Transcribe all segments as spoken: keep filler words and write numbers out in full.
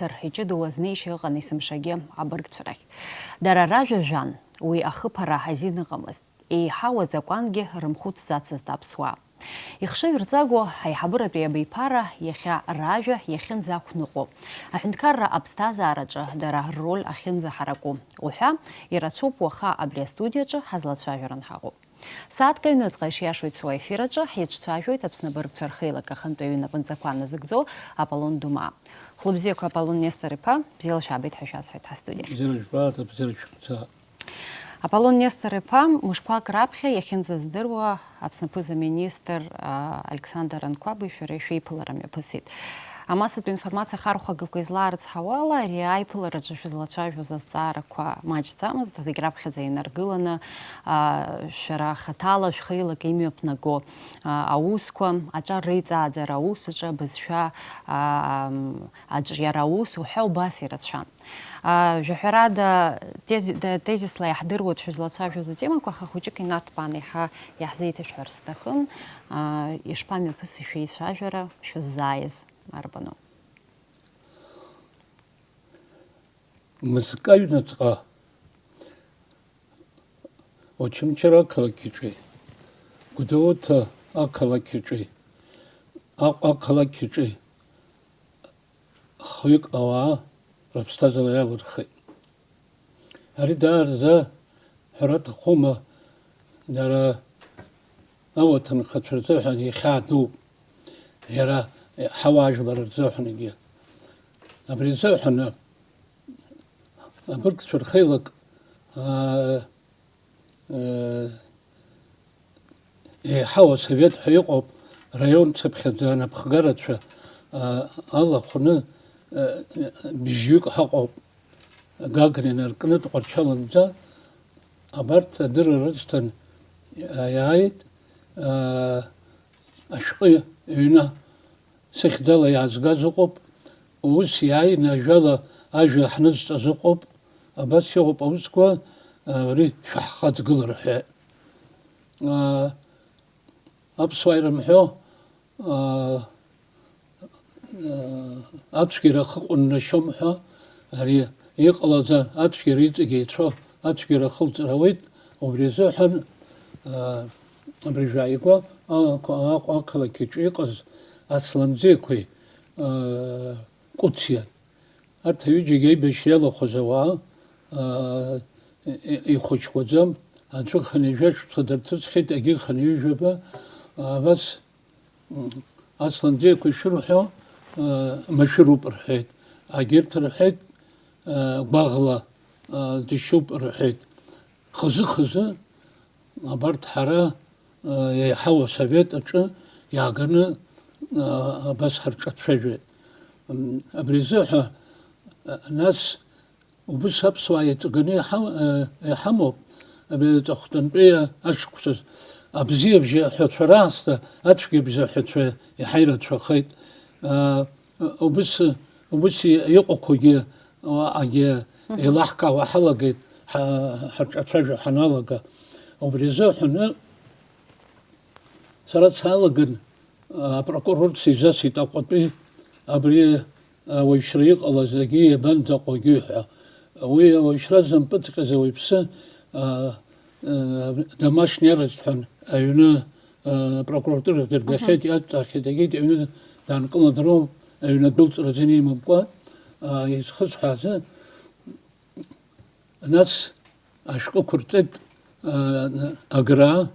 Ҭыр иҷыдоу азнеишьа ыҟан есымшагьы абыргцәа рахь. Дара ражәа жәан, уи ахыԥара азин ыҟамызт, еиҳау азакәангьы рымхәыцӡацызт аԥсуаа. Ихшыҩ рҵаго аиҳабыратәи абиԥара иахьа ражәа иахьынӡақәныҟәо, аҳәынҭқарра аԥсҭазаараҿы дара рроль ахьынӡаҳараку уҳәа, ирацәоуп уаха абри астудиаҿы ҳазлацәажәаран ҳаҟоуп. Сааҭк аҩныҵҟа ишиашоу ицо аефир аҿы ҳиҿцәажәоит Аԥсны абыргцәа рхеилак ахантәаҩы напынҵақәа назыгӡо Аполлон Думаа. Хәлыбзиақәа, Аполлон Нестор-иԥа, бзиала шәаабеит ҳәа шәасҳәоит ҳастудиа. Бзиара жәбааит, бзиара шәымцаа. Аполлон Нестор-иԥа, мышқәак раԥхьа иахьынӡаздыруа Аԥсны аԥыза-министр, а, Александр Анқәаби шәареи шәеиԥылара мҩаԥысит. Амассатә информациа ахархәагақәа излаарыцҳауала, ари аиԥылараҿы шәызлацәажәоз азҵаарақәа маҷӡамызт, зегь раԥхьаӡа инаргыланы, а, шәара хаҭала шәхеилак имҩаԥнаго, а, аусқәа, аҿар реиҵааӡара аус аҿы, абызшәа, а, м, аҿиара аус уҳәа убас ирацәан. А, жәаҳәарада, тези-, да-, тезисла иаҳдыруеит шәызлацәажәоз атемақәа, аха хәыҷык инарҭбааны иаҳа-, иаҳзеиҭашәҳәар сҭахын. А, ишԥамҩаԥыси шәеицәажәара шәыззааиз, арбану? Мызкы аҩныҵҟа Очамчыра ақалақь аҿы, Гәдоуҭа ақалақь аҿы, Аҟәа ақалақь аҿы хҩык ауаа рыԥсҭазаара иалырхит. Ари даараӡа ҳәара аҭахума, дара ауаҭәанхацәа рзыҳәан ихьаа дууп, иара ҳауаажәлар рзыҳәангьы. Абри азыҳәан абыргцәа рхеилак, аа, еиҳау асовет ҳәа иҟоуп, раион цыԥхьаӡа анапхгарацәа, аа, алахәны, аа, бжьҩык ҳаҟоуп, Гагарина ркны Тҟәарчалынӡа. Абарҭ адырра рысҭан, аа, иааит, аа, ашәҟәы ҩны сыхьӡала иаазгаз ыҟоуп, ус иааины ажәала ажәа ҳнызҵаз ыҟоуп, абас иҟоуп аусқәа, ари шәаҳхаҵгыл рҳәеит. Аа, аԥсуаа ирымҳәо, аа, ацәгьара ахы ҟәыннашьом ҳәа, ари иҟалаз ацәгьара иҵегь еицәоу ацәгьара ахылҵра ауеит, убри азыҳәан, аа, абыржәы ааигәа, аа, Аҟәа ақалақь аҿы иҟаз Асланӡеқәеи, аа, Кәыциа. Арҭ аҩыџьагьы аибашьра иалахәыз ауаа, аа, и-, и-, ихәыҷқәаӡам, аӡәы хынҩажәа шықәса дырҭысхьеит, егьи хынҩажәаба, аа, абас Асланӡеқәа ишырҳәо, э, машәыруп рҳәеит, агьырҭ рҳәеит, э, гәаӷла, э, дышьуп рҳәеит. Хазы-хазы абарҭ ҳара, э, еиҳау асовет аҿы иааганы, э, абас ҳарҿацәажәеит. М, абри азыҳәа, э, нас Убыс аԥсуаа иаҵганы иҳа-, э, иҳамоуп, абри аҵыхәтәантәи ашықәсаз абзиабжьа ҳәацәа раасҭа ацәгьабза ҳәацәа иҳаирацәахеит. Э, убыс, убыс иҟақәагьы уаҟагьы Мгм. еилаҳкаауа ҳалагеит, ҳа-, ҳарҿацәажәо ҳаналага. Убри азыҳәаны сара салаган, апрокурор сизасит Аҟәатәи, абри ауаҩшьра иҟалаз егьи иабанӡаҟоугьы ҳәа. Уи ауаҩшьра зымпыҵҟьаз ауаҩԥсы, а, а, домашний арест ҳәа аҩны, а, апрокуратура дыргахьеит, Мгм. иадҵаахьеит, егьит аҩны даанкыланы дроу, аҩны адәылҵра азин имамкәа, а, изхысҳәаазы, Нас ашәҟәы ықәырҵеит, а, Агра,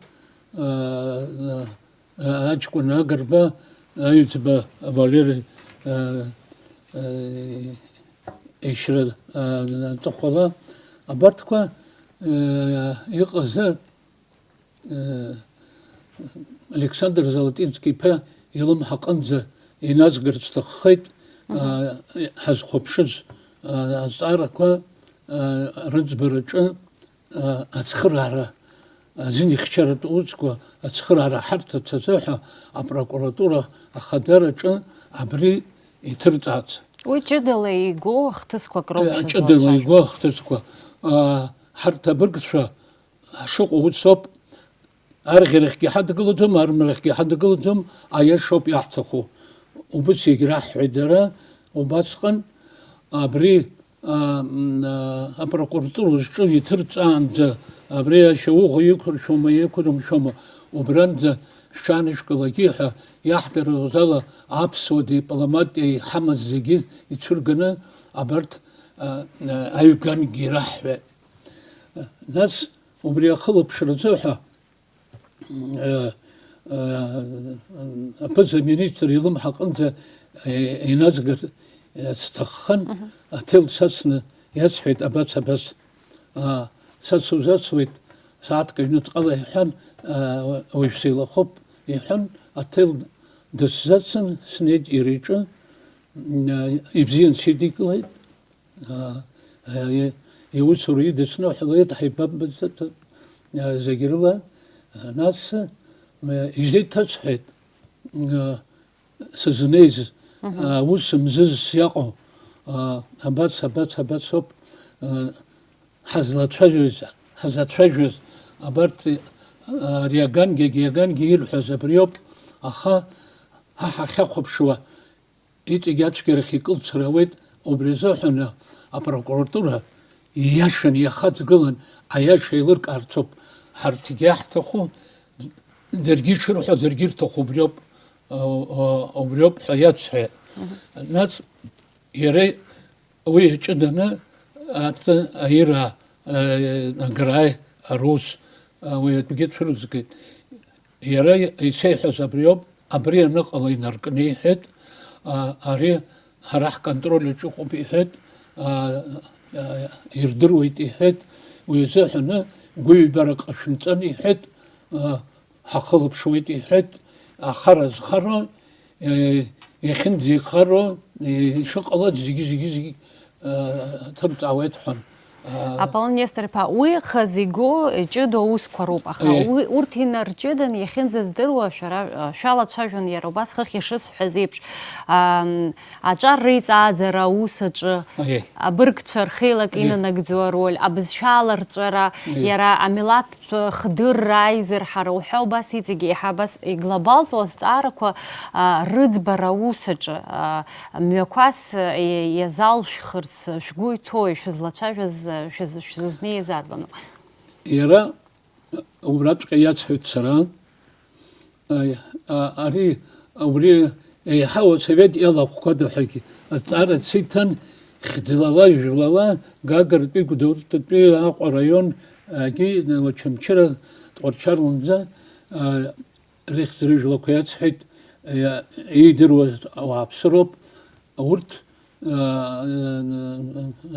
а, а, аҷкәын Агрба, Аҩӡба Валери, а, а, ишьра, а, аҵыхәала. Абарҭқәа, а, иҟаз, Александр Золотински-иԥа илымҳа аҟынӡа иназгарц сҭаххеит, Мгм. а, ҳазхәаԥшыз, а, азҵаарақәа, а, рыӡбараҿы, а, ацхыраара, азин ихьчаратә усқәа ацхыраара ҳарҭарц азыҳәа апрокуратура ахадараҿы абри иҭырҵаарц. Уи ҷыдала иго ахҭысқәак роуп Э, ҷыдала шәызлацәажәо. Иго ахҭысқәа. А, ҳарҭ абыргцәа ҳшыҟоу ус ауп, арӷьарахьгьы ҳадгылаӡом, армарахьгьы ҳадгылаӡом, аиашоуп иаҳҭаху. Убыс иагьраҳҳәеит дара, убасҟан, абри, а, м, а, апрокуратура зҿы иҭырҵаанӡа, абри ашьауӷа иқәыршәома, иқәырымшәома, убранӡа шәҽанышәкылаки ҳәа иаҳдыруаз ала аԥсуа дипломатиа иҳамаз зегьы ицәырганы абарҭ, а, а, аҩгангьы ираҳҳәеит. Нас убри ахылаԥшразы ҳәа, э, э, аԥыза-министр илымҳа аҟынӡа, э, иназгар, э, сҭаххан, аҭел сасны иасҳәеит, абас, абас, а, са сузасуеит, сааҭк аҩныҵҟала иҳәан, а, уажә сеилахоуп, иҳәан, аҭел дысзасын, снеит иара иҿы, м, а, ибзиан сидикылеит. Аа, е-, иусура идысныҳәалеит, ҳаибаббаӡац, аа, зегь рыла, аа, нас, м, изеиҭасҳәеит, аа, сызнеиз, Мгм. аа, ус мзызс иаҟоу, аа, абац, абац, абац ауп, аа, ҳазлацәажәоз, ҳазлацәажәоз, абарҭ, аа, ари агангьы, агьи агангьы ирҳәаз абриоуп, аха ҳа ҳахьахәаԥшуа, иҵегь ацәгьарахь икылсыр ауеит, убри азыҳәан апрокуратура ииашаны иахаҵгылан, аиаша еилыркаарцоуп. Ҳарҭгьы иаҳҭаху, даргьы ишырҳәо, даргьы ирҭаху убриоуп, а, а, убриоуп ҳәа иацҳәа. Мгм. Нас иара уи иаҷыданы аҭ-, аира, а, аграи арус, а, уи атәгьы цәырызгеит. Иара исеиҳәаз абриоуп, абри аныҟала инаркны иҳәеит, а, ари ҳара ҳконтроль аҿы ыҟоуп иҳәеит, а, а, ирдыруеит иҳәеит, уи азыҳәаны гәыҩбарак ҟашәымҵан иҳәеит, а, ҳахылаԥшуеит иҳәеит, ахара зхароу, е, иахьынӡеихароу, е, ишыҟалаз зегьы, зегьы, зегьы, а, ҭырҵаауеит ҳәа. Аполлон Нестор-иԥа, уи хазы игоу ҷыдоу аусқәа роуп, аха Е. уи, урҭ инарҷыданы иахьынӡаздыруа, шәара, шәалацәажәон иара убас хыхь ишысҳәаз еиԥш, ам, аҿар реиҵааӡара аус аҿы, Е. абыргцәа рхеилак Е. инанагӡо ароль, абызшәа аларҵәара, Е. иара амилаҭтә хдырра аизырҳара уҳәа убас иҵегь еиҳа абас иглобалтәу азҵаарақәа, а, рыӡбара аус аҿы, а, мҩақәас, а, иазалшәхырц шәгәы иҭоуи, шәызлацәажәаз, а, шәыз-, шәзызнеиз арбану? Иара убраҵәҟьа иасҳәеит сара. А, а, ари, убри еиҳау асовет иалахәқәада ҳәагьы азҵаара сиҭан, хьӡлала, жәлала, Гагратәи, Гәдоуҭатәи, Аҟәа раионгьы, Очамчыра, Тҟәарчаланӡа, а, рыхьӡ-рыжәлақәа иасҳәеит, а, иидыруаз ауааԥсыроуп, урҭ, аа,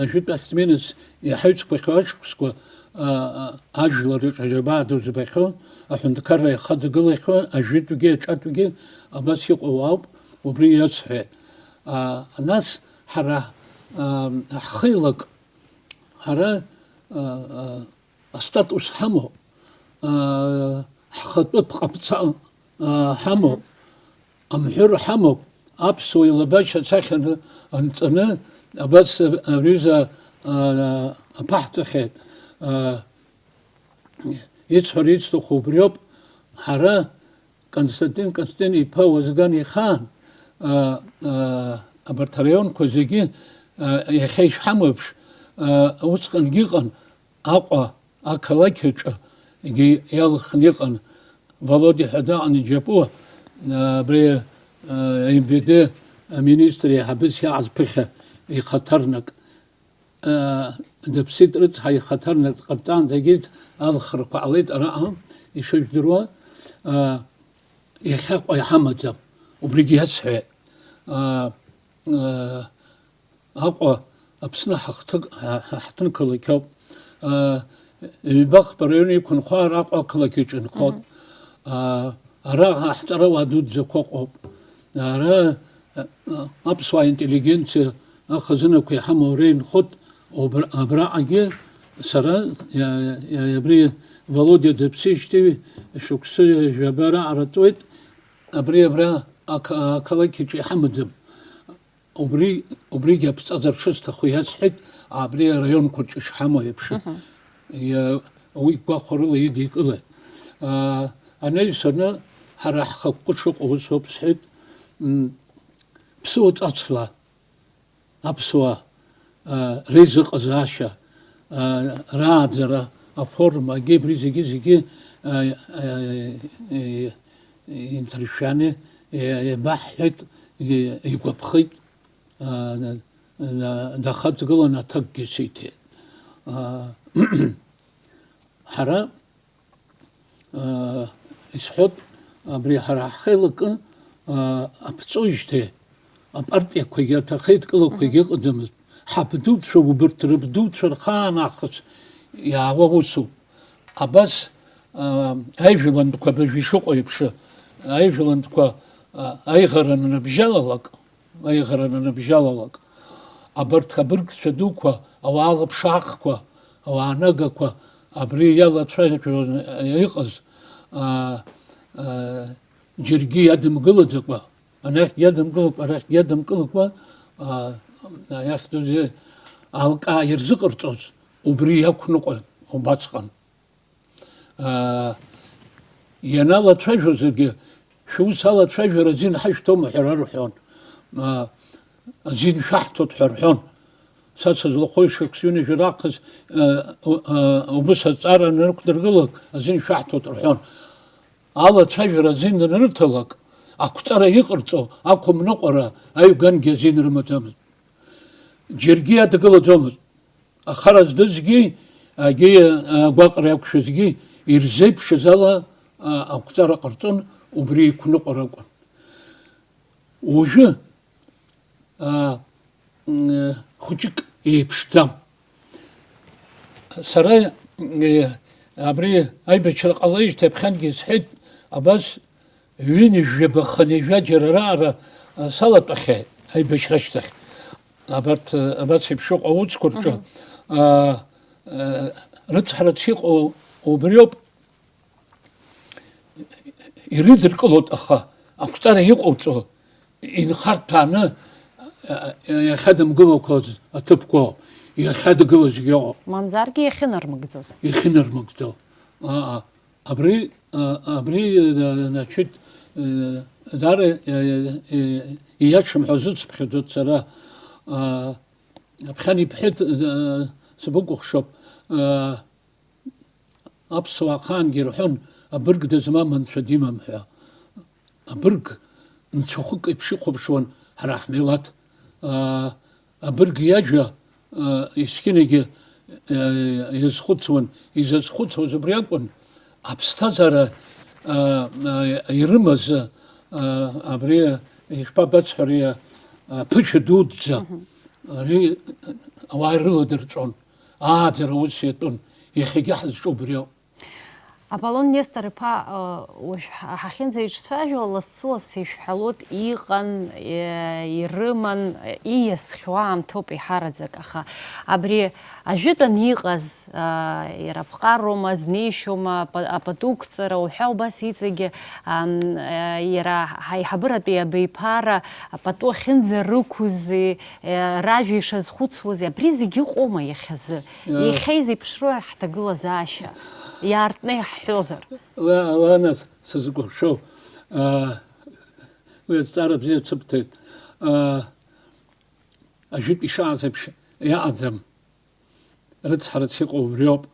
ажәытә ахьӡ-минус иҳаҩсқәахьоу ашықәсқәа, аа, ажәлар рҿы аџьабаа ду збахьоу, аҳәынҭқарра иахаҵгылахьоу, ажәытәгьы, аҿатәгьы абас иҟоу ауп, убри иацҳәа. Аа, нас ҳара, аа, ҳхеилак, ҳара, аа, аа, астатус ҳамоуп, аа, ҳхатәы ԥҟаԥҵа, аа, ҳамоуп, амҳәыр ҳамоуп, аԥсуа илабашьа асахьа аны-, анҵаны, абас аҩыза, аа, аԥаҳҵахьеит. Аа, исҳәара исҭаху убриоуп, ҳара Константин Константин-иԥа Уазган ихаан, а, а, абарҭ араионқәа зегьы, а, иахьа ишҳамоу еиԥш, а, усҟангьы ыҟан, Аҟәа ақалақь аҿы егьи иалхны иҟан, Володиа ҳәа даҟан иџьапуа, а, абри, а, М В Д аминистр еиҳабыс иааз ԥыхьа ихаҭарнак. Дыԥсит рыцҳа, ихаҭарнак дҟарҵан, дагьырҭ алхрақәа ҟалеит араҟа, ишыжәдыруа, иахьа Аҟәа иҳамаӡам, убригьы иацҳәеит. Аҟәа Аԥсны ҳахҭык-, ҳа-, ҳа-, ҳҭынқалақь ауп. Ҩбахԥа араион иқәынхо араҟа ақалақь аҿы инхот. Мгм. Ара ҳҵарауаа дуӡӡақәа ыҟоуп. Ара, а, аԥсуаа интеллигенциа ахазынақәа иҳамоу ара инхот, убра-, абраҟагьы сара, иа-, иа-, абри Володиа дыԥсижьҭеи шықәсы жәаба раҟара ҵуеит, абри абра ақа-, ақалақь аҿы иҳамаӡам. Убри, убригьы аԥҵаӡара шысҭаху иасҳәеит, абри араионқәа рҿы ишҳамоу еиԥш. Мгм. Иа-, уи гәахәарыла идикылеит. Аа, анаҩсаны ҳара ҳхықәкы шыҟоу ус ауп сҳәеит, м, ԥсуа ҵасла аԥсуаа реизыҟазаашьа, рааӡара, аформа, агьи абри зегьы-зегьы инҭыршәаны еибаҳҳәеит, игәаԥхеит, дахаҵгылан аҭакгьы сиҭеит. Ҳара Исҳәоит, абри ҳара ҳхы еилакы аԥҵәоижьҭеи апартиақәагьы, аҭахеидкылақәагьы ыҟаӡамызт. Ҳабдуцәа, убарҭ рыбдуцәа рхаан аахыс иаауа усуп. Абас аижәлантәқәа абыржә ишыҟоу еиԥш, аижәлантәқәа аиӷара анрыбжьалалак, аиӷара анрыбжьалалак, абарҭ абыргцәа дуқәа, ауаа лыԥшаахқәа, ауаа нагақәа абри иалацәажәон иҟаз, аа, аа, џьаргьы иадымгылаӡакәа, анахьгьы иадымгылакәа, арахьгьы иадымкылакәа, аа, иахьӡузеи, алкаа ирзыҟарҵоз, убри иақәныҟәон убасҟан. Ианалацәажәозаргьы, шәус алацәажәара азин ҳашәҭом ҳәа рҳәон. Азин шәаҳҭоит ҳәа рҳәон. Са сызлахәу ишықәс ҩынҩажәа раахыс, убыс аҵара анрықәдыргылак, азин шәаҳҭоит рҳәон. Алацәажәара азин анрыҭалак, ақәҵара иҟарҵо, ақәымныҟәара аҩгангьы азин рымаӡамызт. Џьаргьы иадгылаӡомызт. Ахара здызгьы, агьи агәаҟра иақәшәазгьы ирзеиԥшыз ала, а, ақәҵара ҟарҵон, убри иқәныҟәара акәын. Уажәы, а, м, хәыҷык еиԥшӡам. Сара, э, абри аибашьра ҟалеижьҭеи аԥхьангьы исҳәеит, абас ҩынҩажәаба хынҩажәа џьара раҟара, а, салатәахьеит аибашьра ашьҭахь. Абарҭ, а, абас еиԥш ыҟоу аусқәа рҿы, Мгм. а, а, рыцҳарацы иҟоу убриоуп. Ирыдыркылоит, аха ақәҵара иҟоуҵо, инхарҭәааны, а, а, иахьадымгылақәоз аҭыԥқәоуп, иахьадгылазгьы ыҟоуп. Мамзаргьы иахьынармыгӡоз. Иахьынармыгӡо. А, а. Абри, а, абри, а, значит, э, даара, э, э, ииашам ҳәа сыцыԥхьаӡоит сара, а, аԥхьан ибҳәеит, э, сбыкәыхшоуп, э, аԥсуаа ахаангьы ирҳәон, абырг дызмам анцәа димам ҳәа. Абырг нцәахәык еиԥш ихәаԥшуан ҳара ҳмилаҭ. А, абырг иажәа, а, есқьынагьы, а, иазхәыцуан, изазхәыцуаз убри акәын, аԥсҭазаара, а, а, ирымаз, а, абри, ишԥабацҳәари, а, ԥышәа дуӡӡа, Мгм. ари ауаа ирыладырҵәон, ааӡара ус иатәын, иахьагьы ҳазҿу убри ауп. Аполлон Нестор-иԥа, уажә ҳа-, ҳахьынӡаиҿцәажәо, лассы-лассы ишәҳәалоит, иҟан, е, ирыман, е, ииасхьоу аамҭоуп еиҳараӡак, аха абри ажәытәан иҟаз, а, иара ԥҟароума, знеишьоума, апа-, апату ықәҵара уҳәа убас иҵегьы, ам, е, иара ҳаиҳабыратәи абиԥара апату ахьынӡарықәызи, Е, ражәа ишазхәыцуаз, абри зегьы ыҟоума иахьазы? Иа- Иахьа изеиԥшроу ҳҭагылазаашьа иаартны иаҳҳәозар? Ла-, ла нас сызкәыхшоу, а, уи азҵаара бзиа цыбҭеит. А, ажәытә ишааз еиԥш иаҟаӡам. Рыцҳарацы иҟоу убриоуп.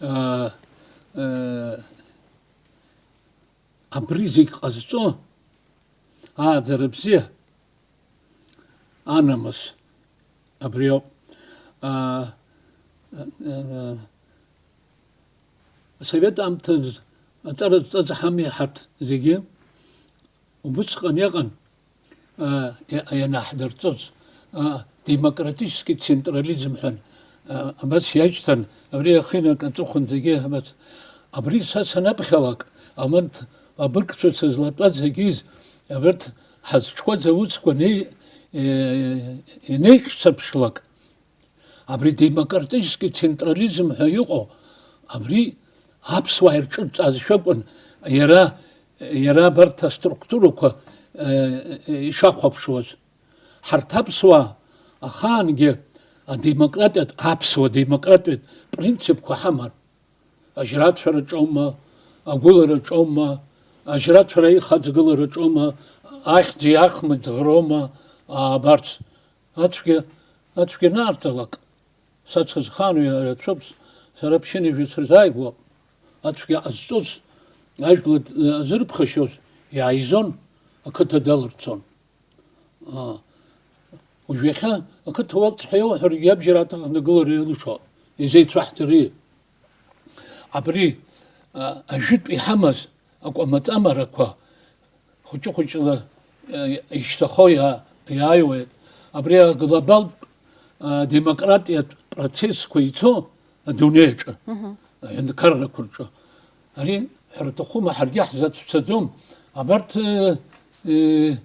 А, э, абри зегь ҟазҵо, ааӡара бзиа, анамыс, абриоуп. А, а, а, асовет аамҭазы аҵара зҵаз ҳами ҳарҭ зегьы. Убысҟан иҟан, а, иа-, ианаҳдырҵоз, а, демократический централизм ҳәа, а, абас иашьҭан, абри ахинак аҵыхәанӡагьы абас. Абри са санаԥхьалак, амарҭ абыргцәа сызлатәаз зегьы, абарҭ ҳазҿқәаз аусқәа не-, е-, инеиҿцаԥшлак, абри демократический централизм ҳәа иҟоу, абри аԥсуаа ирҿырҵазшәа акәын, иара, иара абарҭ аструктурақәа, э, ишахәаԥшуаз. Ҳарҭ аԥсуаа ахаангьы адемократиатә, аԥсуа демократиатә принципқәа ҳаман. Ажьрацәараҿоума, агәылараҿоума, ажьрацәара аихаҵгылараҿоума, ахьӡи ахьмыӡӷроума, абарҭ ацәгьа, ацәгьа анаарҭалак, са дсызхану иара рацәоуп, сара ԥшьынҩажәа сырзааигәоуп. Ацәгьа ҟазҵоз, ажәлар, э, зырԥхашьоз иааизон, ақыҭа далырцон. Аа, уажә иахьа ақыҭа уалҵ ҳәа иауҳәаргьы абжьара аҭахны гылара илшо, изеицәаҳҵари? Абри, а, ажәытә иҳамаз акәамаҵамарақәа хәыҷы-хәыҷла, а, ишьҭахо иа-, иааиуеит. Абри аглобалтә, а, демократиатә процессқәа ицо адунеи аҿы, мгм, аҳәынҭқаррақәа рҿы. Ари, ҳәара аҭахума, ҳаргьы ҳзацәцаӡом. Абарҭ, э, э,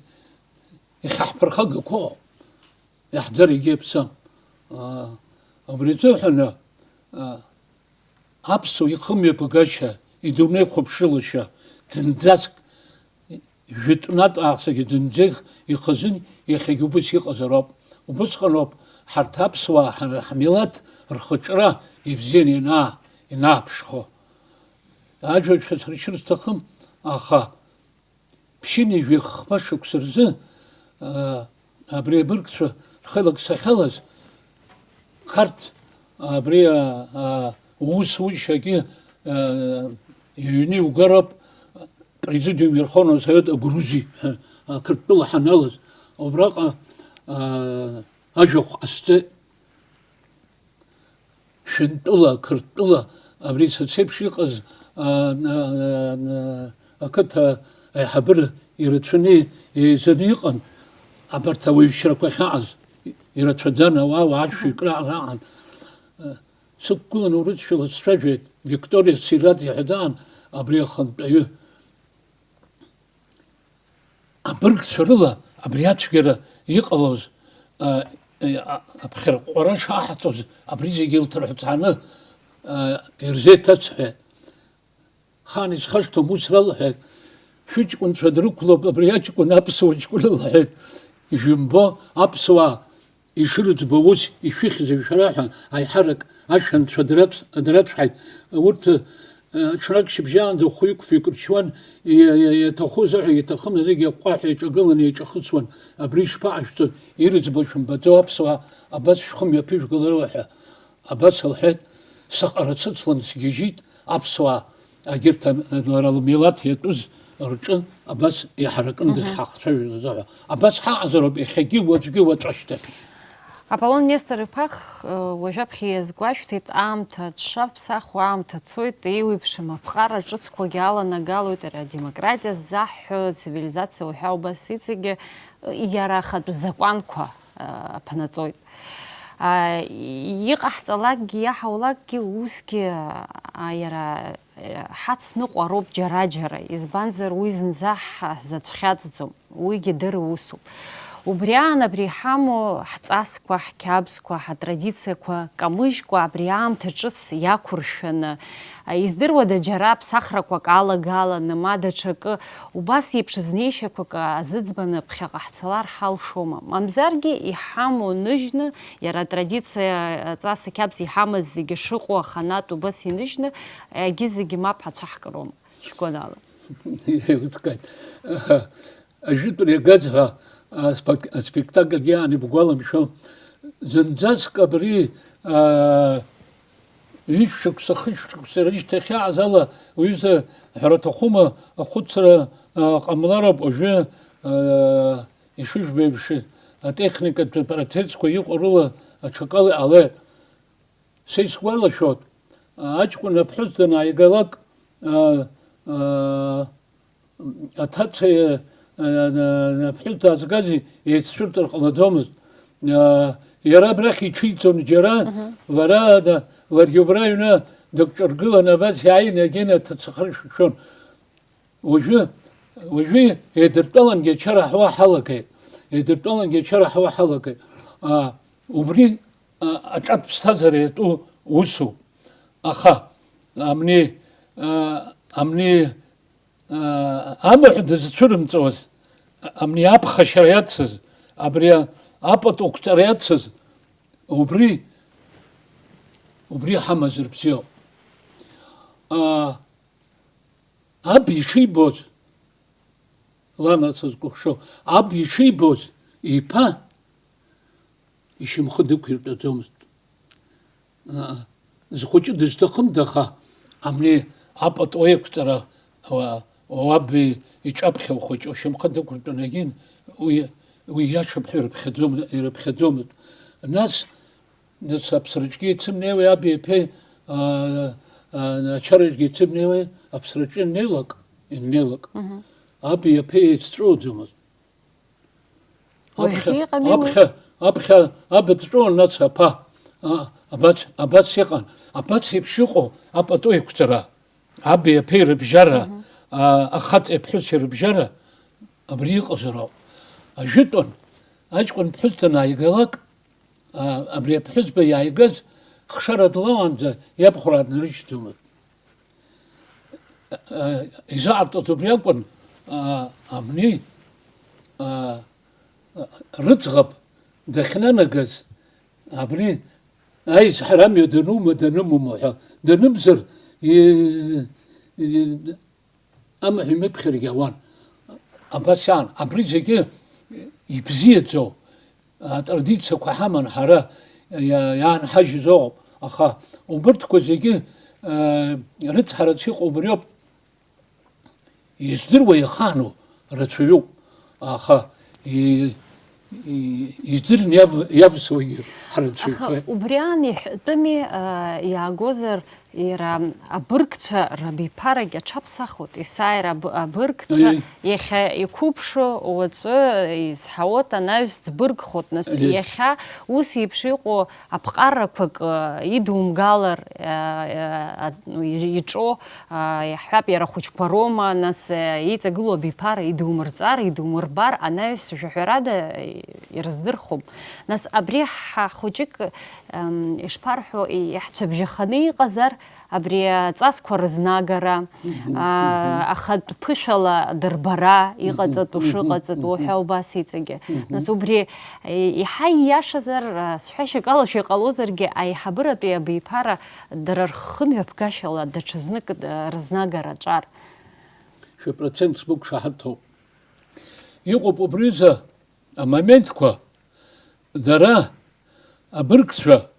иахьаҳԥырхагақәоу, иаҳӡара егьи аԥсы. Аа, убри азыҳәаны, аа, аԥсуа ихымҩаԥгашьа, идунеи хәаԥшылашьа, зынӡаск, жәытәнатә ааԥсагьы зынӡеих ихазын, иахьагьы убыс иҟазароуп. Убысҟаноуп ҳарҭ аԥсуаа ҳара ҳмилаҭ рхаҿра ибзианы ианаа-, ианааԥшхо. Ажәа шәасыршьыр сҭахым, аха ԥшьынҩажәи хԥа шықәса рзы, аа, абри абыргцәа рхеилак-сахьалаз, Қарҭ абри, аа, уусушьагьы, аа, иҩны иугароуп, президиум Верховного Совета Грузии ҳәа, аа, Қырҭтәыла ҳаналаз, убраҟа, аа, ажәахә ҟасҵеит. Шәынтәыла, Қырҭтәыла, абри са сеиԥш иҟаз, а, а, а, а, ақыҭа аиҳабыра ирацәаны еизаны иҟан, абарҭ ауаҩшьрақәа ахьаҟаз, ирацәаӡан, ауаа уаашәҩык ра-, раан. Сықәгыланы урысшәала сцәажәеит, Викториа Сирадзе ҳәа даан, абри ахантәаҩы. Абыргцәа рыла абри ацәгьара иҟалоз, а, а, аԥхьарҟәҟәара шаҳаҵоз, абри зегьы илҭырҳәцааны, а, ирзеиҭасҳәеит. Хаан исхашҭуам, ус ралҳәеит, шәыҷкәынцәа дрықәлоуп, абри аҷкәын аԥсуа ҷкәын лҳәеит. Ижәымбо, аԥсуаа ишырыӡбо ус ишәыхьзеи шәара ҳәа аиҳарак ашәанцәа драцә-, драцәҳаит. Урҭ, э, ҽнак шьыбжьаанӡа хәҩык-фҩык рчуан, иа-, иа-, иаҭаху азыҳәа, иаҭахым азыгьы аҟәҟәаҳәа иҿагыланы еиҿахысуан. Абри ишԥаҟашәҵо, ирыӡбо шәымбаӡо, аԥсуаа абас шәхы мҩаԥыжәгалароуп ҳәа. Абас лҳәеит, саҟара сыцлан сгьежьит, аԥсуаа, егьырҭ ан-, лара лмилаҭ иатәыз рҿы абас иҳаракын. Мгм. Дахьҳахцәажәоз азыҳәа. Абас ҳаҟазароуп иахьагьы, уаҵәгьы, уаҵәашьҭахь. Аполлон Нестор-иԥа, х-, уажәаԥхьа иазгәашәҭеит, аамҭа дшаԥсахуа аамҭа цоит, еиуеиԥшым аԥҟара ҿыцқәагьы аланагалоит, ара адемократиа ззаҳҳәо, цивилизациа уҳәа убас иҵегьы, иара ахатә закәанқәа, а, аԥнаҵоит. А, иҟаҳҵалакгьы, иаҳаулакгьы, усгьы, а, иара, а, ҳацныҟәароуп џьара-џьара, избанзар, уи зынӡа ҳзацәхьаҵӡом, уигьы дырусуп. Убри аан абри иҳамоу ҳҵасқәа, ҳқьабзқәа, ҳатрадициақәа камыжькәа, абри аамҭа ҿыц иақәыршәаны, а, издыруада, џьара ԥсахрақәак алагаланы, ма даҽакы, убас еиԥш знеишьақәак азыӡбаны ԥхьаҟа ҳцалар ҳалшома? Мамзаргьы иҳамоу ныжьны, иара атрадициа, аҵас ақьабз иҳамаз зегьы шыҟоу аханатә убас иныжьны, егьи зегьы мап ҳацәаҳкыроума? Шәгәанала. Еилыскааит. Ажәытәра иагаз ҳәа аспак-, аспектакль иаан ибгәаламшәо, зынӡаск абри, аа, ҩышә шықәса, хышә шықәса рышьҭахь иааз ала, уҩыза, ҳәара аҭахума, ахәыцра, аа, ҟамлароуп уажәы, аа, ишыжәбо еиԥш, атехникатә процессқәа иҟоу рыла аҽакала иҟалеит. Са исгәалашәоит, аҷкәын аԥҳәыс данааигалак, а, а, аҭацеи, а, а, аԥҳәыс даазгази еиццәырҵыр ҟалаӡомызт. А, иара абрахь иҽиҵон џьара, мгм, лара да-, ларгьы убра аҩны дыкҿаргыланы абас иааины, егьины аҭацахара шәшәон. Уажәы, уажәы еидыртәалангьы ачара ҳауа ҳалагеит. Еидыртәалангьы ачара ҳауа ҳалагеит. А, убри, а, аҿатә ԥсҭазаара иатәу усуп. Аха, амни, а, амни, а, амаҳә дызцәырымҵуаз, амни аԥхашьара иацыз, абри апату қәҵара иацыз, убри, убри ҳамазар бзиоуп. А, Аб ишибоз, лана сызкәыхшоу, аб ишибоз, иԥа, ишьамхы дықәиртәаӡомызт. Зхәыҷы дызҭахымда, аха абни апату еиқәҵара, уа-, уаб иҿаԥхьа ухәыҷы ушьамхы дықәыртәаны егьин, уи, уи иашоуп ҳәа ирыԥхьаӡом-, ирыԥхьаӡомызт. Нас, нас аԥсраҿгьы еицымнеиуеи, аби иаԥеи, аа, аа, ачараҿгьы еицымнеиуеи, аԥсраҿы иннеилак, иннеилак, Мгм. аби иаԥеи еицҵәыуаӡомызт. Аԥхьа, Уажәгьы иҟами уи. аԥхьа, аԥхьа абацәҵәы уанаца аԥа, а, абац, абац иҟан, абац еиԥш иҟоу апату еиқәҵара, аби аԥеи рыбжьара, Мгм. а, ахаҵеи аԥҳәыси рыбжьара абри иҟазароуп. Ажәытәан, аҷкәын ԥҳәыс данааигалак, а, абри аԥҳәызба иааигаз хшара длауаанӡа иабхәараа днарыжьӡомызт. Изаартыз убри акәын, а, абни, а, рыӡӷаб дахьнанагаз, абри аизҳара амҩа данума, данымума ҳәа, данымзар, и-, и-, амаҳә имыԥхьаргьы ауан. Абас иаан, абри зегьы ибзиаӡоу атрадициақәа ҳаман ҳара, иа-, иаанҳажьыз ыҟоуп, аха убырҭқәа зегьы, э, рыцҳарацы иҟоу убриоуп. Издыруа ихану рацәаҩуп, аха и-, и-, издырны иав-, иавсуагьы ҳрацәаҩхеит. Аха убри аан иҳәатәыми, э, иаагозар, Иара абыргцәа рабиԥарагь аҽаԥсахуеит, есааира аб-, абыргцәа Аиеи. Иахьа иқәыԥшу, уаҵәы изҳауеит, анаҩс ӡбыргхоит, нас Аиеи. Иахьа ус еиԥш иҟоу аԥҟарақәак, э, идумгалар, э, э, ад-, ну, и-, иҿо, э, иаҳҳәап, иара ахәыҷқәа роума, нас, э, иҵагылоу абиԥара идумырҵар, идумырбар, анаҩс жәаҳәарада, э, ирыздырхом. Нас абри ҳа хәыҷык, эм, ишԥарҳәо, иаҳцәыбжьаханы иҟазар, абри аҵасқәа рызнагара, Мгм, аа, мгм. Ахатә ԥышәала дырбара, Мгм, иҟаҵатәу мгм, шыҟаҵатәу мгм. Ҳәа убас иҵегьы. Мгм. Нас убри, е-, иаҳа ииашазар, а, сҳәашьак ала шәа иҟалозаргьы, аиҳабыратәи абиԥара дара рхымҩаԥгашьала даҽазнык, а, рызнагара ҿар. Шәопроцент сбықәшаҳаҭуп. Иҟоуп убриазы амоментқәа, дара, абыргцәа,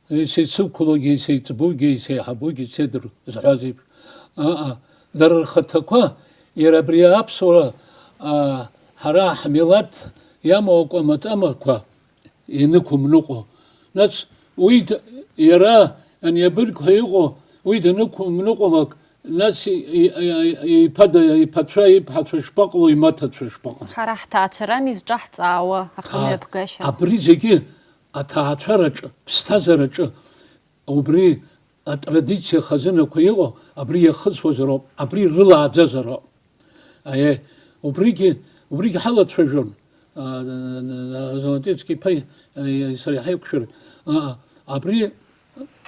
исеицықәлогьы, исеиҵбугьы, исеиҳабугьы, седр зҳәаз еиԥш, аа, дара рхаҭақәа, иара абри аԥсуара, аа, ҳара ҳмилаҭ иамоу акәамаҵамақәа, инықәымныҟәо. Нас уи д-, иара ани абырг ҳәа иҟоу, уи данықәымныҟәалак, нас и-, и-, и-, иԥада-, иԥацәа, иԥҳацәа шԥаҟало, имаҭацәа шԥаҟало? Ҳара ҳҭаацәарами зҿаҳҵаауа, ахымҩаԥгашьа? А, абри зегьы аҭаацәараҿы, ԥсҭазаараҿы, убри атрадициа хазынақәа иҟоу, абри иахысуазароуп, абри рылааӡазароуп. Аиеи, убригьы, убригьы ҳалацәажәон, а, Золотецки иԥа, а, сара иҳаиқәшәар, а, абри,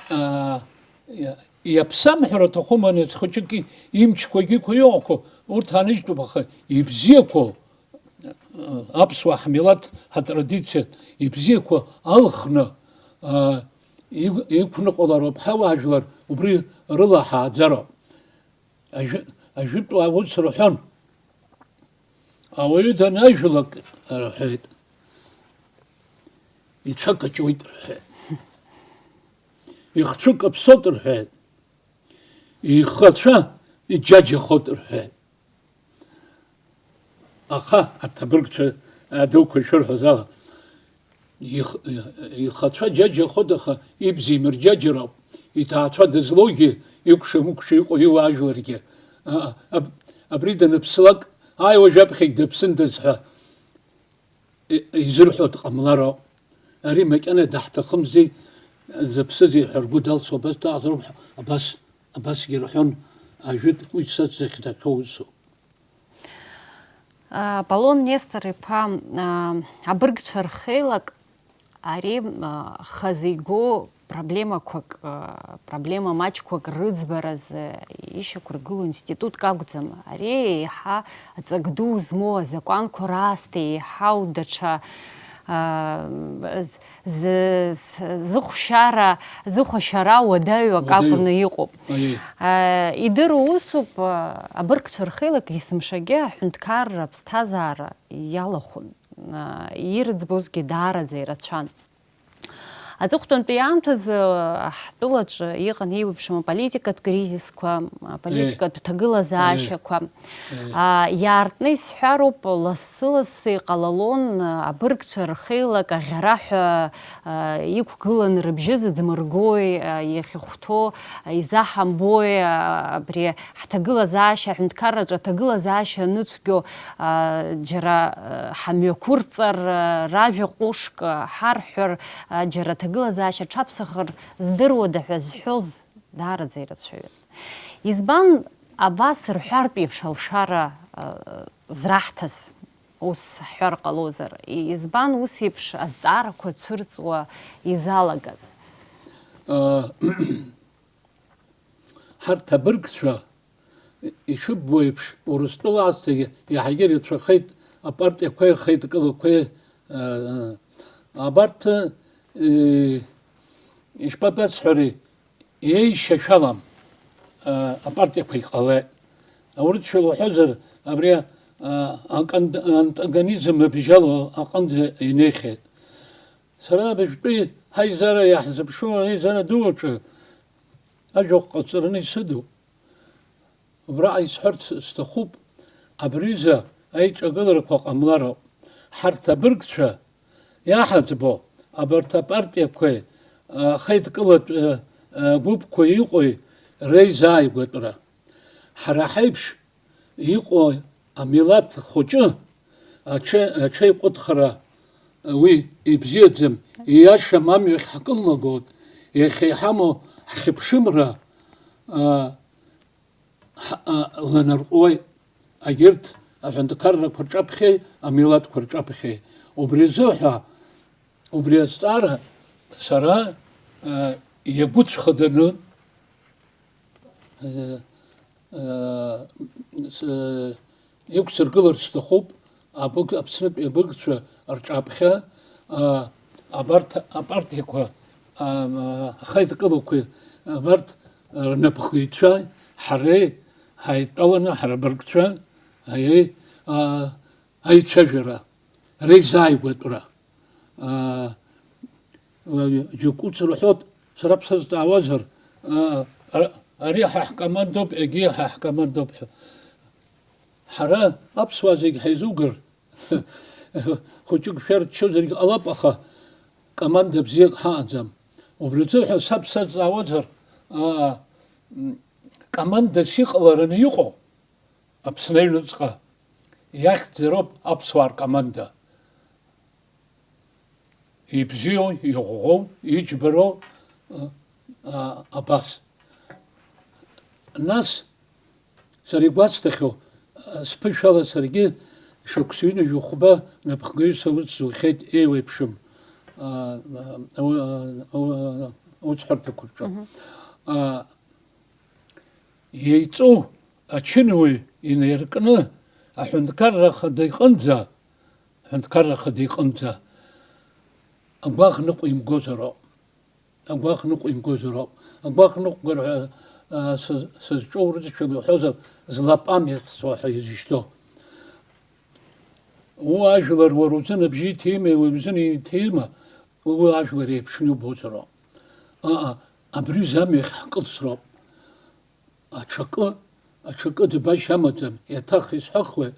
а, иа-, иаԥсам ҳәара аҭахума, ани хәыҷык имчқәагьы иқәу иҟақәоу, урҭ ааныжьтәуп, аха ибзиақәоу, а, аԥсуаа ҳмилаҭ ҳатрадициа ибзиақәа алхны, а, иқә-, иқәныҟәалароуп ҳауаажәлар, убри рыла ҳааӡароуп. Ажәы-, ажәытәуаа ус рҳәон, ауаҩы данажәлак, рҳәеит, ицәа каҷуеит, рҳәеит, ихцәы каԥсоит, рҳәеит, ихацәа иџьаџьахоит, рҳәеит. Аха аҭабыргцәа, а, дуқәа ишырҳәоз ала, Их-, ихацәа џьаџьа хәыдаха ибзеимырџьаџьароуп, иҭаацәа дызлоугьы, икәша-мыкәша иҟоу иуаажәларгьы. А, аб-, абри даныԥслак, ааи, уажә аԥхьагь дыԥсындаз ҳәа и-, изырҳәо дҟамлароуп. Ари макьана даҳҭахымзи, зыԥсызи ҳәа ргәы далсуа абас дааӡароуп, абас, абасгьы рҳәон, ажәытә уи са сзыхьӡахьоу усуп. Аполлон Нестор-иԥа, аа, абыргцәа рхеилак ари, аа, хазы игоу проблемақәак, аа, проблема маҷқәак рыӡбаразы ишьақәыргылоу институтк акәӡам. Ари еиҳа ҵак ду змоу, азакәанқәа раасҭа еиҳау даҽа, аа, з-, зы-, з-, зыхәшьара, зыхәашьара уадаҩу акы Уадаҩу. Акәны иҟоуп. Аиеи. Э, идыру усуп, э, абыргцәа рхеилак есымшагьы аҳәынҭқарра аԥсҭазаара иалахәын. ирӡбозгьы даараӡа ирацәан. Аҵыхәтәантәи аамҭазы ҳтәылаҿы иҟан еиуеиԥшым аполитикатә кризисқәа, аполитикатә ҭагылазаашьақәа. Иаартны исҳәароуп, лассы-лассы иҟалалон абыргцәа рхеилак аӷьараҳәа иқәгылан рыбжьы зыдмыргои, иахьыхәҭоу изаҳамбои, абри ҳҭагылазаашьа, аҳәынҭқарраҿы аҭагылазаашьа аныцәгьо, џьара ҳамҩақәырҵар, ражәа ҟәышк ҳарҳәар, џьара аҭагылазаашьа аҽаԥсахыр здыруада ҳәа зҳәоз даараӡа ирацәаҩын. Избан абас рҳәартә еиԥш алшара зраҳҭаз, ус ҳҳәар ҟалозар, избан ус еиԥш азҵаарақәа цәырҵуа изалагаз? Ҳарҭ абыргцәа, ишыббо еиԥш, Урыстәыла аасҭагьы иаҳагьы ирацәахеит апартиақәеи ахеидкылақәеи, абарҭ, ишԥабасҳәари, еишьашәалам апартиақәа иҟалеит. Аурысшәала уҳәозар, абри акан-, антагонизм абжьала аҟынӡа инеихьеит. Сара абыжәтәи ҳаизара иаҳзыԥшу аизара ду аҿы ажәахә ҟаҵараны исыду. Убраҟа исҳәарц сҭахуп, абри аҩыза аиҿагыларақәа ҟамлароуп. Ҳарҭ абыргцәа иаҳаӡбо абарҭ апартиақәеи ахеидкылатә гәыԥқәеи иҟои реизааигәатәра. Ҳара ҳаиԥш иҟоу амилаҭ хәыҷы аҽе-, аҽеиҟәыҭхара уи ибзиаӡам, ииашам, амҩахь ҳкылнагоит, иахьа иҳамоу ҳхьыԥшымра, а, ҳ-, а, ланарҟәуеит, агьырҭ аҳәынҭқаррақәа рҿаԥхьеи амилаҭқәа рҿаԥхьеи. Убри азыҳәа, убри азҵаара сара, а, иагәыцәхаданы, а, а, с-, иқәсыргыларц сҭахуп, абыг-, Аԥснытәи абыгцәа рҿаԥхьа, а, абарҭ апартиақәа, а, а, ахеидкылақәеи абарҭ рнапхгаҩцәа ҳареи ҳаидтәаланы ҳара абыргцәа аи-, а, аицәажәара, реизааигәатәра. А, џьоук ус рҳәоит, сара бсазҵаауазар, а, а, ари ҳа ҳкомандоуп, егьи ҳа ҳкомандоуп ҳәа. Ҳара аԥсуаа зегь ҳаизугар, хәыҷык шәарччозаргьы ҟалап, аха команда бзиак ҳаҟаӡам. Убри азыҳәа саб сазҵаауазар, а, м, командас иҟалараны иҟоу Аԥсны аҩныҵҟа иахьӡароуп аԥсуаа ркоманда. Ибзиоу, иӷәӷәоу, иџьбароу, а, а, абас. Нас, сара игәасҭахьоу, а, сԥышәала саргьы шықәса ҩынҩажәи хәба напхгаҩыс аус зухьеит, еиуеиԥшым, а, а, ау-, а, ау-, аусҳәарҭақәа рҿы. Мгм. А, Еиҵоу ачынуаҩ инаиркны аҳәынҭқарра ахада иҟынӡа, аҳәынҭқарра ахада иҟынӡа агәаӷ ныҟәимгозароуп. Агәаӷ ныҟәимгозароуп. Агәаӷ ныҟәгар ҳәа, а, сыз-, сызҿоу рыдышәала иуҳәозар, злопамятство ҳәа изышьҭоу. Уи ажәлар уара узын абжьы иҭима, уи узын иҭима, уи ажәлар еиԥшны иубозароуп. Аҟа, абри замҩахь ҳкылсроуп. Аҽакы, аҽакы ӡбашьа амаӡам, иаҭах исҳәахуеит,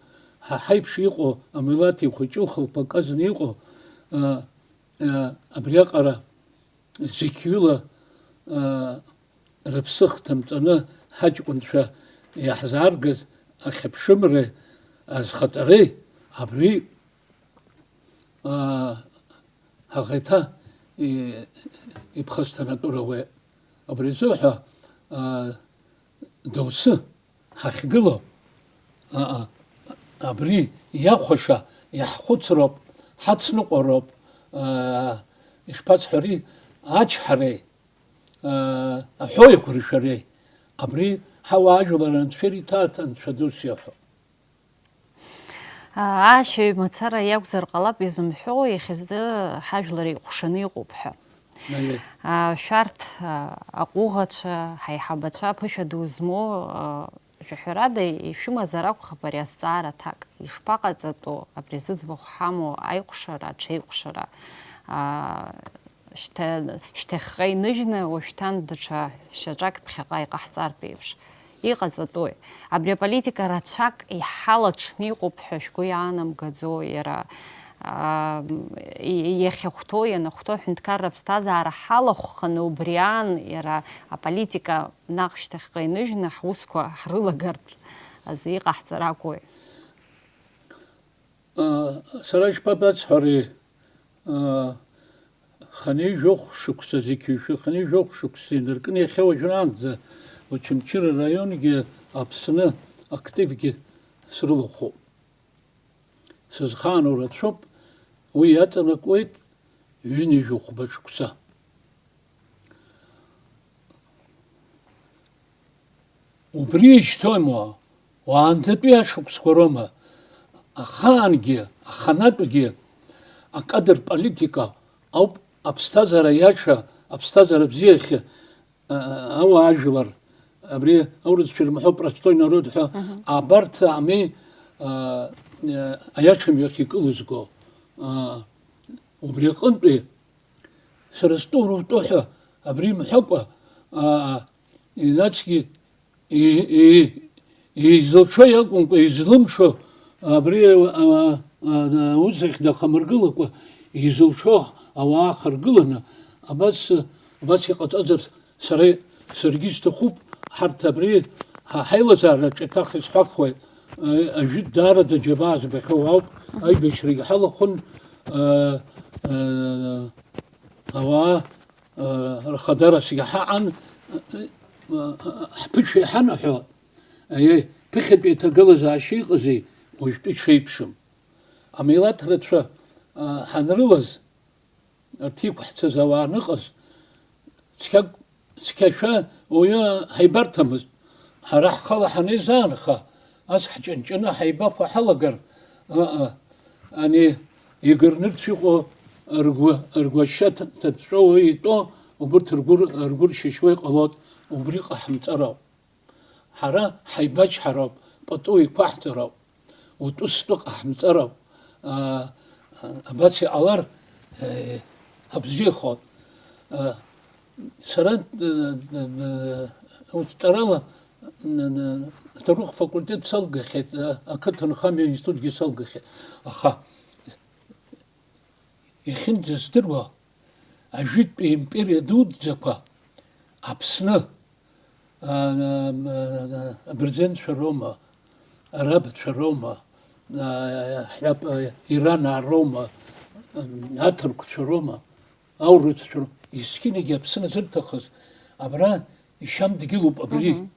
ҳа ҳаиԥш иҟоу амилаҭ ихәыҷу, хылԥа казны иҟоу, а, а, абриаҟара зықьҩыла, а, рыԥсы хҭамҵаны ҳаҷкәынцәа иаҳзааргаз ахьыԥшымреи азхаҵареи абри, а, ҳаӷеиҭа и-, иԥхасҭанатәыр ауеит. Абри азыҳәа, а, доусы ҳахьгылоу, а, а, абри иахәаша иаҳхәыцроуп, ҳацныҟәароуп, а, ишԥасҳәари, ачҳареи, а, аҳәоу еиқәыршәареи. Абри ҳауаажәлар анцәа ириҭааит, анцәа дус иаҳәо. Аашьаҩ мацара иакәзар ҟалап изымҳәо, иахьазы ҳажәлар еиҟәшаны иҟоуп ҳәа. Аиеи. Шәарҭ, аҟәыӷацәа, ҳаиҳабацәа, ԥышәа ду змоу, Шәаҳәарада, ишәымазар акәхап ари азҵаара аҭак, ишԥаҟаҵатәу абри зыӡбахә ҳамоу аиҟәшара, аҽеиҟәшара, аа, шьҭа-, шьҭахьҟа иныжьны, уажәшьҭан даҽа шьаҿак ԥхьаҟа иҟаҳҵартә еиԥш? Иҟаҵатәуи? Абри аполитика рацәак иҳалаҽны иҟоуп ҳәа шәгәы иаанамгаӡо, иара, аа, и-, иахьахәҭоу, ианахәҭоу аҳәынҭқарра аԥсҭазаара ҳалахәханы, убри аан иара аполитика наҟ шьҭахьҟа иныжьны ҳусқәа ҳрылагартә азы иҟаҳҵар акәуеи? Сара ишԥабасҳәари, хынҩажәохә шықәса, зқьи жәшәи хынҩажәохә шықәса инаркны иахьа уажәраанӡа Очамчыра раионгьы Аԥсны активгьы срылахәуп. Сызхаану рацәоуп, уи иаҵанакуеит ҩынҩажәи хәба шықәса. Убри ишьҭоума, уаанӡатәи ашықәсқәа роума, ахаангьы, аханатәгьы акадр политика ауп аԥсҭазаара иаша, аԥсҭазаара бзиахьы, а, ауаажәлар, абри аурысцәа ирымҳәо простой народ ҳәа, абарҭ ами, а, а, аиаша мҩахь икылызго. А, убри аҟынтәи сара стәы урутәы ҳәа абри имҳәакәа, аа, инацгьы и-, и-, изылшо иакәымкәа, излымшо абри, аа, аа, аус ахь дахамыргылакәа, изылшо ауаа ахыргыланы, абас, абас иҟаҵазар сара, саргьы исҭахуп, ҳарҭ абри ҳа ҳаилазаараҿы еиҭах исҳәахуеит, а-, ажәытә даараӡа џьабаа збахьоу ауп, аибашьрагьы ҳалахәын, а, а, ауаа, а, рхадарасгьы ҳаҟан, а, а, ҳԥышәа иҳанаҳәо, аиеи, ԥыхьатәи аҭагылазаашьа иҟази, уажәтәи ҽеиԥшым. Амилаҭ рацәа, а, ҳанрылаз, арҭ иқәҳцаз ауаа аныҟаз, цқьак, цқьашәа уаҩы ҳаибарҭамызт. Ҳара ҳхала ҳанеизаанха, ас ҳҷанҷаны ҳаибафо ҳалагар, ыҟа, ани игырнырцә иҟоу ргәы, ргәашьа ҭ-, ҭыҵәҵәо уи итәо, убырҭ ргәы р-, ргәы ршьышьуа иҟалоит, убри ҟаҳамҵароуп. Ҳара ҳаибачҳароуп, пату еиқәаҳҵароуп, утәы-стәы ҟаҳамҵароуп. Аа, абас иҟалар, е, ҳабзиахоит. Е, сара, е, е, е, усҭҵаарала, е, е, аҭоурых факультет салгахьеит, е, ақыҭанхамҩа институтгьы салгахьеит. Аха иахьынӡаздыруа, ажәытәтәи империа дуӡӡақәа Аԥсны, а, а, а, абырзенцәа роума, арабцәа роума, а, ҳҳәап, а, иранаа роума, м, аҭырқәцәа роума, аурысцәа роума, есқьынагьы Аԥсны зырҭахыз, абра ишьам дгьылуп абри. Мгм.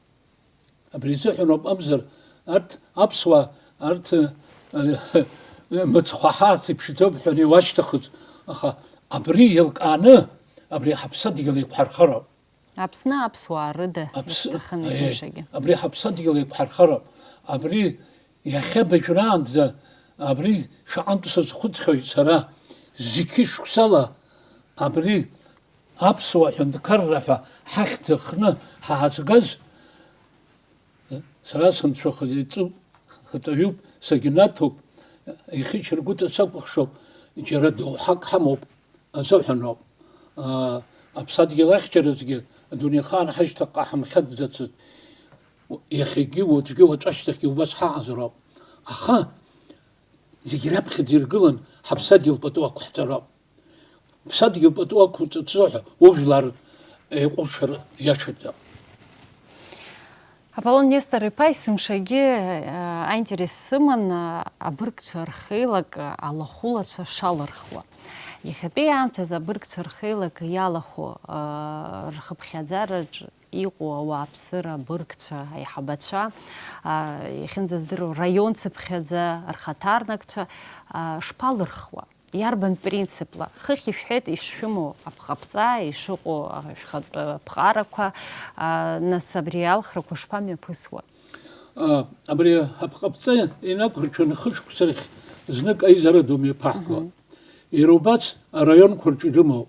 Абри изыҳәан ауп, амзар, арҭ аԥсуаа, арҭ, э, мыцхәы ҳаац иԥшӡоуп ҳәа иуашьҭахыз, аха абри еилкааны, абри ҳаԥсадгьыл еиқәҳархароуп. Аԥсны аԥсуаа рыда Аԥс-, иҭахын, э, есымшагьы. Абри ҳаԥсадгьыл еиқәҳархароуп. Абри иахьа абыржәраанӡа, абри шаҟантә сазхәыцхьоит сара, зқьи шықәсала абри аԥсуа ҳәынҭқарра ҳәа ҳахьӡ ахны ҳаазгаз, сара сынцәахаҵаҩуп, сагьнаҭоуп, ихьычаргәыҵа сакәыхшоуп, џьара доуҳак ҳамоуп азыҳәаноуп. Аа, аԥсадгьыл ахьчаразгьы адунеихаан ҳашьҭахьҟа ҳамхьаӡацызт. Иахьагьы, уаҵәгьы, уаҵәашьҭахьгьы убас ҳаҟазароуп. Аха зегь раԥхьаӡа иргылан ҳаԥсадгьыл пату ақәҳҵароуп. Ԥсадгьыл пату ақәҵаӡо ҳәа ужәлар еиҟәыршар иашаӡам. Аполлон Нестор-иԥа, есымшагьы, э, аинтерес сыман, э, абыргцәа рхеилак, э, алахәылацәа шалырхуа. Иахьатәи аамҭазы абыргцәа рхеилак иалахәу, э, рхыԥхьаӡараҿ иҟоу ауааԥсыра абыргцәа, аиҳабацәа, э, иахьынӡаздыруа раион цыԥхьаӡа рхаҭарнакцәа, э, шԥалырхуа? Иарбан принципла? Хыхь ишәҳәеит ишшәымоу аԥҟаԥҵа, ишыҟоу, а, шәхатә, а, ԥҟарақәа, а, нас абри алхрақәа шԥамҩаԥысуа? А, абри аԥҟаԥҵа инақәыршәаны хышықәса рахь знык аизара ду мҩаԥаҳгон. Мгм. Иара убас араионқәа рҿы ирымоуп.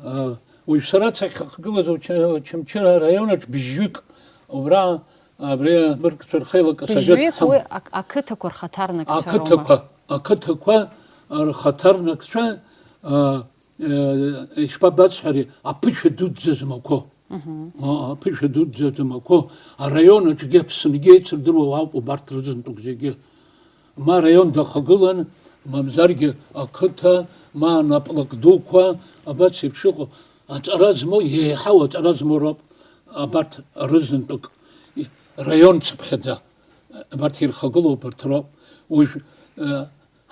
А, уажә сара сахьхагылаз Оча-, Очамчыра араион аҿы бжьҩык убра Абри абыргцәа рхеилак асовет Быжьҩык ҳам-, уи ақ-, ақыҭақәа рхаҭарнакцәа роума? Ақыҭақәа, ақыҭақәа рхаҭарнакцәа, а, а, ишԥабасҳәари, аԥышәа дуӡӡа змақәоу. Мгм. А, аԥышәа дуӡӡа змақәоу, араион аҿгьы Аԥсынгьы еицырдыруа уаауп убарҭ рызынтәык зегьы. Ма араион дахагылан, мамзаргьы ақыҭа, ма анаплак дуқәа, абас еиԥш иҟоу, аҵара змоу, еиҳау аҵара змоу роуп абарҭ рызынтәык. Раион цыԥхьаӡа абарҭ ирхагылоу убарҭ роуп. Уажә, э,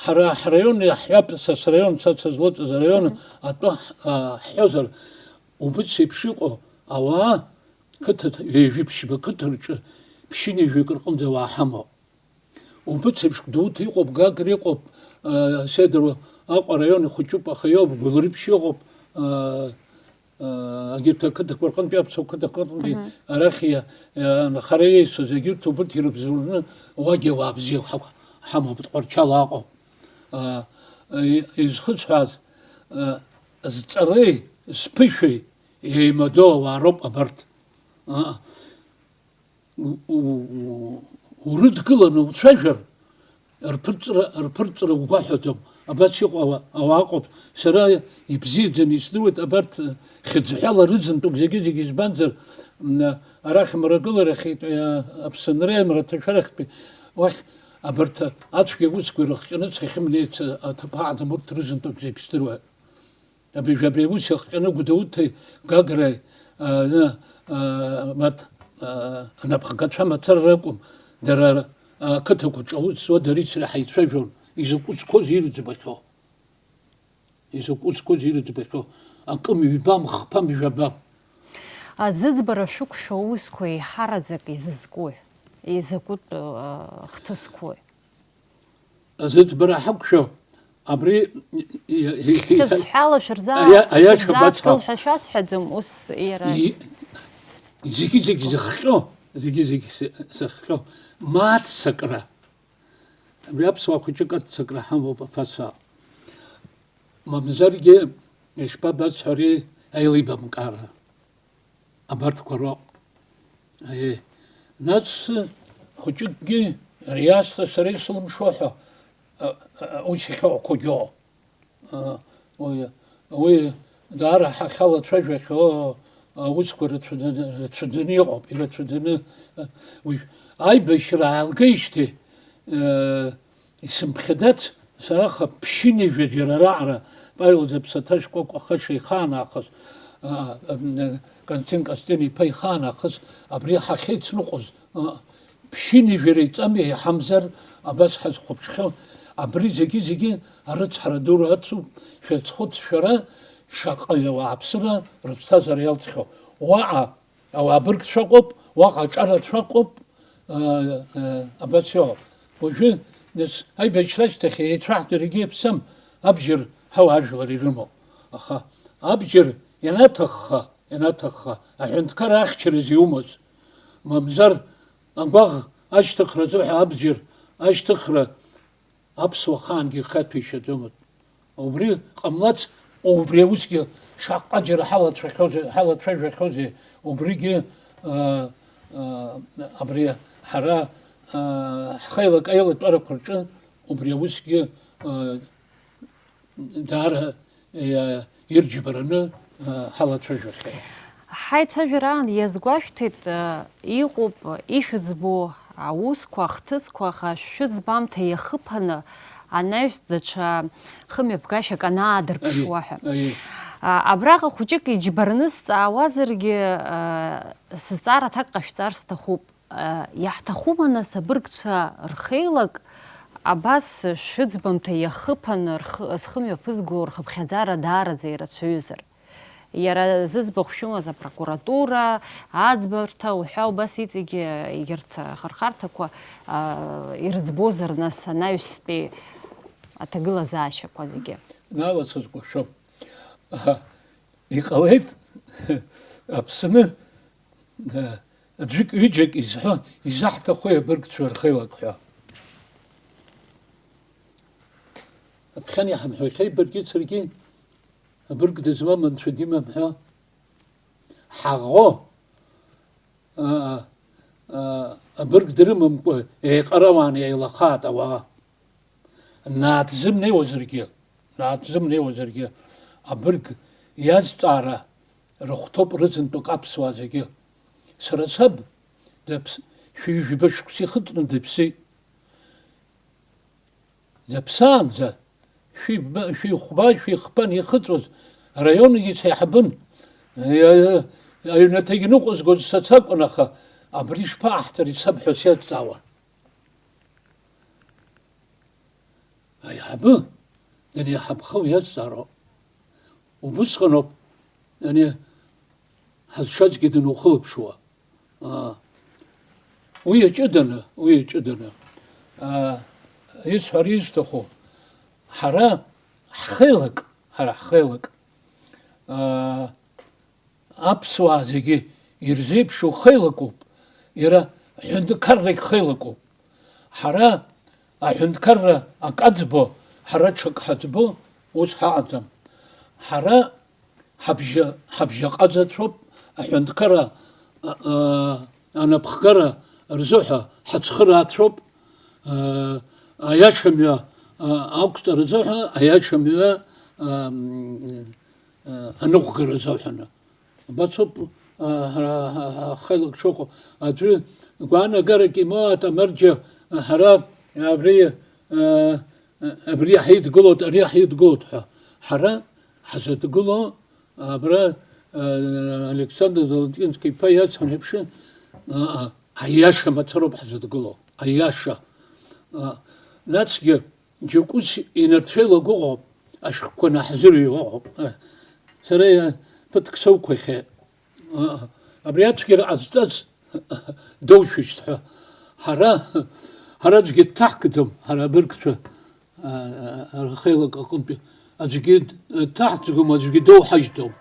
ҳара ҳраион иаҳҳәап, са сраион, са сызлыҵыз араион Мгм. атәы ҳ-, а, ҳҳәозар, убыс еиԥш иҟоу ауаа, қыҭа, ҩажәи ԥшьба қыҭа рҿы ԥшьынҩажәаҩык рҟынӡа ауаа ҳамоуп. Убыс еиԥш Гәдоуҭа иҟоуп, Гагра иҟоуп, а, Седрово, Аҟәа араион ихәыҷуп, аха иоуп, Гәылрыԥшь иҟоуп, а, а, егьырҭ ақыҭақәа рҟынтәи, аԥсуа қыҭақәа рҟынтәи Мгм. арахь иа-, иа-, анхара иеисыз, егьырҭ убырҭ ирыбзоураны уагьы ауаа бзиа ҳа-, ҳамоуп, Тҟәарчал Аҟәа. А, и-, изхысҳәааз, а, зҵареи зԥышәеи еимадоу ауаа роуп абарҭ. А, у-, у-, у-, урыдгыланы уцәажәар, рԥырҵра, рԥырҵра угәаҳәаӡом. Абас иҟоу ауа-, ауаа ыҟоуп. Сара ибзиаӡаны исдыруеит абарҭ хьыӡҳәала рызынтәык зегьы-зегьы, избанзар, м, арахь мрагыларахьтә, а, Аԥсынреи амраҭашәарахьтәи уахь абарҭ ацәгьа усқәа ирыхҟьаны сахьымнеиц аҭыԥ аҟаӡам, урҭ рызынтәык зегь здыруа. Абыржәы абри аус иахҟьаны Гәдоуҭеи Гаграи, а, а, а, мат, а, анапхгацәа мацара ракәым, дара, а, ақыҭақәа аҿы аус зуа дареи сареи ҳаицәажәон, изакә ус қәоз ирыӡбахьоу. Изакә ус қәоз ирыӡбахьоу. Акым ҩбам, хԥам, жәабам. А, зыӡбара шәықәшәо аусқәа еиҳараӡак изызкуи? Изакәытә, а, хҭысқәои? Зыӡбара ҳақәшәо, абри, и-, и-, и-, Хьыӡҳәала шәырзаа-, аиа-, аиаша шәырзааҭгыл бацҳауп. Ҳәа шәасҳәаӡом, ус иара И-, зегьы-зегь зыхҟьо, зегьы-зегь сы-, зыхҟьо, ма аццакра. Абри аԥсуаа хәыҷык аццакра ҳамоуп, афаса. Мамзаргьы, ишԥабасҳәари, аилибамкаара. Абарҭқәа роуп. Аиеи. Нас хәыҷыкгьы Риасҭа сара исылымшо ҳәа, а, а, ус ихьоуқәагьы ыҟоуп. А, уи, уи даара ҳахьалацәажәахьоу аусқәа рацәаӡаны, рацәаӡаны иҟоуп, ирацәаӡаны, а, уи аибашьра аалгеижьҭеи, а, Исымԥхьаӡац, сара аха ԥшьынҩажәа џьара раҟара, Павел Заԥсаҭа шкәакәа хаша ихаан аахыс, а, а, Константин Костин-иԥа ихаан аахыс, абри ҳахьеицныҟәоз, а, ԥшьынҩажәа реиҵамҩа иҳамзар, абас ҳазхәаԥшхьан, абри зегьы-зегьы арыцҳара ду рацуп, шәазхәыц шәара, шаҟаҩ ауааԥсыра рыԥсҭазаара иалҵхьоу. Уаҟа Ауаа быргцәа ыҟоуп, уаҟа аҿарацәа ыҟоуп, а, а, абас иоуп. Уажәы, нас, аибашьра ашьҭахь еицәаҳҵарагьы иаԥсам, абџьар ҳауаажәлар ирымоуп. Аха абџьар ианаҭахха, ианаҭахха, аҳәынҭқар ахьчараз иумаз, мамзар агәаӷ ашьҭыхра азыҳәа абџьар ашьҭыхра Аԥсуа хаангьы ихаҭәеишьаӡомызт. Убри ҟамлац, убри аусгьы шаҟа џьара ҳалацәахьоузеи, ҳалацәажәахьоузеи, убригьы, а, а, абри ҳара, а, ҳхеилак аилатәарақәа рҿы убри аусгьы, а, даара, а, ирџьбараны, а, ҳалацәажәахьеит. Ҳаицәажәараан иазгәашәҭеит, а, иҟоуп ишәыӡбо аусқәа, ахҭысқәа, аха шәыӡбамҭа иахыԥаны анаҩс даҽа хымҩаԥгашьак анаадырԥшуа Аиеи, ҳәа. Аиеи. А, абраҟа хәыҷык иџьбараны сҵаауазаргьы, а, сызҵаара аҭак ҟашәҵар сҭахуп. А, иаҳҭахума, нас, абыргцәа рхеилак абас шәыӡбамҭа иахыԥаны рхы, зхымҩаԥызго рхыԥхьаӡара даараӡа ирацәаҩызар? Иара зыӡбахә шәымаз апрокуратура, аӡбарҭа уҳәа убас иҵегь егьырҭ ахырхарҭақәа, а, ирыӡбозар, нас, анаҩстәи аҭагылазаашьақәа зегьы? Нала сазкәашо. Аҳа. Иҟалеит Аԥсны, а, аӡәык-ҩыџьак изҳәо, изаҳҭахуи абыргцәа рхеилак ҳәа. Аԥхьан иҳамҳәахьеи баргьы саргьы, абырг дызмам анцәа димам ҳәа. Ҳаӷоу, а, абырг дрымамкәа еиҟарауан, еилахаат ауаа. Нааҭзымнеиуазаргьы, нааҭзымнеиуазаргьы, абырг иазҵаара рыхәҭоуп рызынтәык аԥсуаа зегьы. Сара саб, даԥс-, шәи жәба шықәса ихыҵны дыԥсит. Даԥсаанӡа, шәи-, шәи хәба, шәи хԥа анихыҵуаз, араионгьы сеиҳабын. Аҩнаҭагьы ныҟәызгоз сацакәын, аха абри шԥаҳҭари саб ҳәа сиазҵаауан. Аиҳабы данеиҳабха уиазҵаароуп. Убысҟаноуп, ани, ҳазшазгьы данухылаԥшуа. Аа, уи иаҷыданы, уи иаҷыданы. Аа, исҳәар исҭаху, ҳара ҳхеилак, ҳара ҳхеилак, аа, аԥсуаа зегьы ирзеиԥшу хеилакуп, иара ҳәынҭқаррагь хеилакуп. Ҳара аҳәынҭқарра акы аӡбо, ҳара ҽак ҳаӡбо, ус ҳаҟаӡам. Ҳара ҳабжьа-, ҳабжьаҟазацәоуп, аҳәынҭқарра, а, а, анапхгара рзыҳәа ҳацхыраацәоуп, а, аиашамҩа, а, ақәҵара рзыҳәа, аиашамҩа, а, м, а, аныҟәгара азыҳәаны. Абацоуп, а, ҳара, ҳа, ҳа, ҳхеилак шыҟоу. Аӡәы гәаанагарак имоуа, амарџьа, ҳара абри, а, абри ҳаидгылоит, ари ҳаидгылоит ҳәа. Ҳара ҳзыдгыло, абра, а, Александр Золотинский иԥа иацҳан еиԥш, а, а, аиаша мацароуп ҳзыдгыло, аиаша. А, насгьы џьоукы ус инарцәеилагәыҟоуп, ашәҟәқәа наҳзырҩуа ыҟоуп. Сара ԥыҭк соуқәахьеит. Абри ацәгьара ҟазҵаз доушәышьҭ ҳәа. Ҳара, ҳара аӡәгьы дҭаҳкӡом, ҳара абыргцәа, рхеилак аҟынтәи аӡәгьы дҭаҳӡом, аӡәгьы доуҳажьӡом.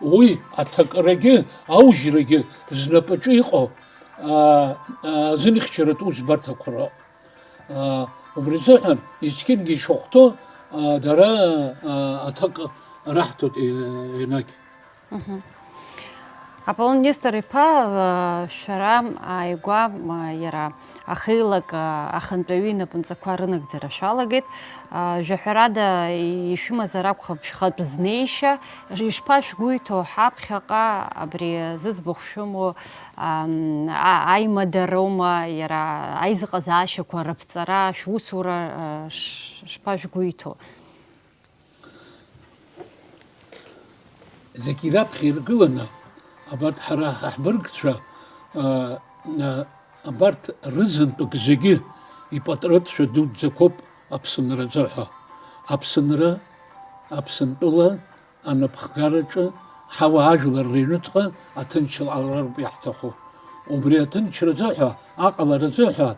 Уи аҭакрагьы аужьрагьы знапаҿы иҟоу, аа, аа, азинхьчаратә усбарҭақәа роуп. Аа, убри азыҳәан есқьынгьы ишахәҭоу, аа, дара, аа, аҭак раҳҭоит, е-, енагь. Мгм. Аполлон Нестор-иԥа, аа, шәара ааигәа, аа, иара ахеилак, аа, ахантәаҩы инапынҵақәа рынагӡара шәалагеит. Аа, жәаҳәарада ишәымазар акәхап шәхатә знеишьа, ишԥашәгәеиҭо ҳаԥхьаҟа абри зыӡбахә шәымоу, ам, а-, аимадароума, иара аизыҟазаашьақәа рыԥҵара, шәусура, а, ш-, шԥашәгәеиҭо? Зегь раԥхьа иргыланы, абарҭ ҳара ҳаҳбыргцәа, а, а, абарҭ рызынтәык зегьы ипатриотцәа дуӡӡақәоуп Аԥсынра азыҳәа. Аԥсынра, Аԥсынтәыла анапхгараҿы ҳауаажәлар рыҩныҵҟа аҭынчра ҟалароуп иаҳҭаху. Убри аҭынчра азыҳәа, аҟалара азыҳәа,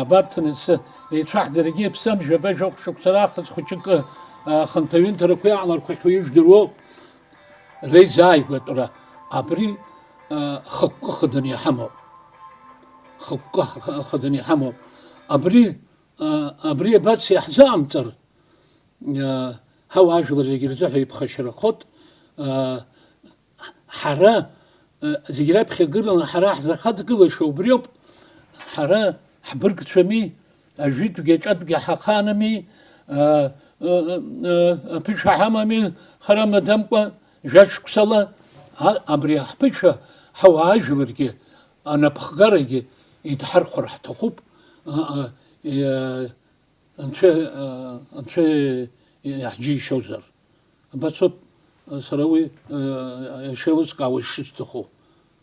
абарҭ нас еицәаҳдыргьы ԥсам жәаба жәохә шықәса раахыс хәыҷык, а, хынҭаҩынҭарақәа иааларқәахьоу ижәдыруоу реизааигәатәра абри, а, хықәкы хаданы иҳамоуп. Хықәкы х-, хаданы иҳамоуп. Абри, а, абри абас иаҳзаамҵар, а, ҳауаажәлар зегьы рзыҳәа иԥхашьарахоит, а, ҳара, э, зегь раԥхьагыланы ҳара ҳзахаҵгылаша убриоуп, ҳара ҳбыргцәами, ажәытәгьы аҿатәгьы ҳахаанами, э, э, э, э, аԥышәа ҳамами, хара маӡамкәа, жәа-шықәсала, а-, абри аҳԥышәа ҳауаажәларгьы, анапхгарагьы идҳархәар ҳҭахуп, а, а, э, Анцәа, а, Анцәа иаҳџьеишьозар. Абас ауп, а, сара уи, а, ишеилыскаауа ишысҭаху.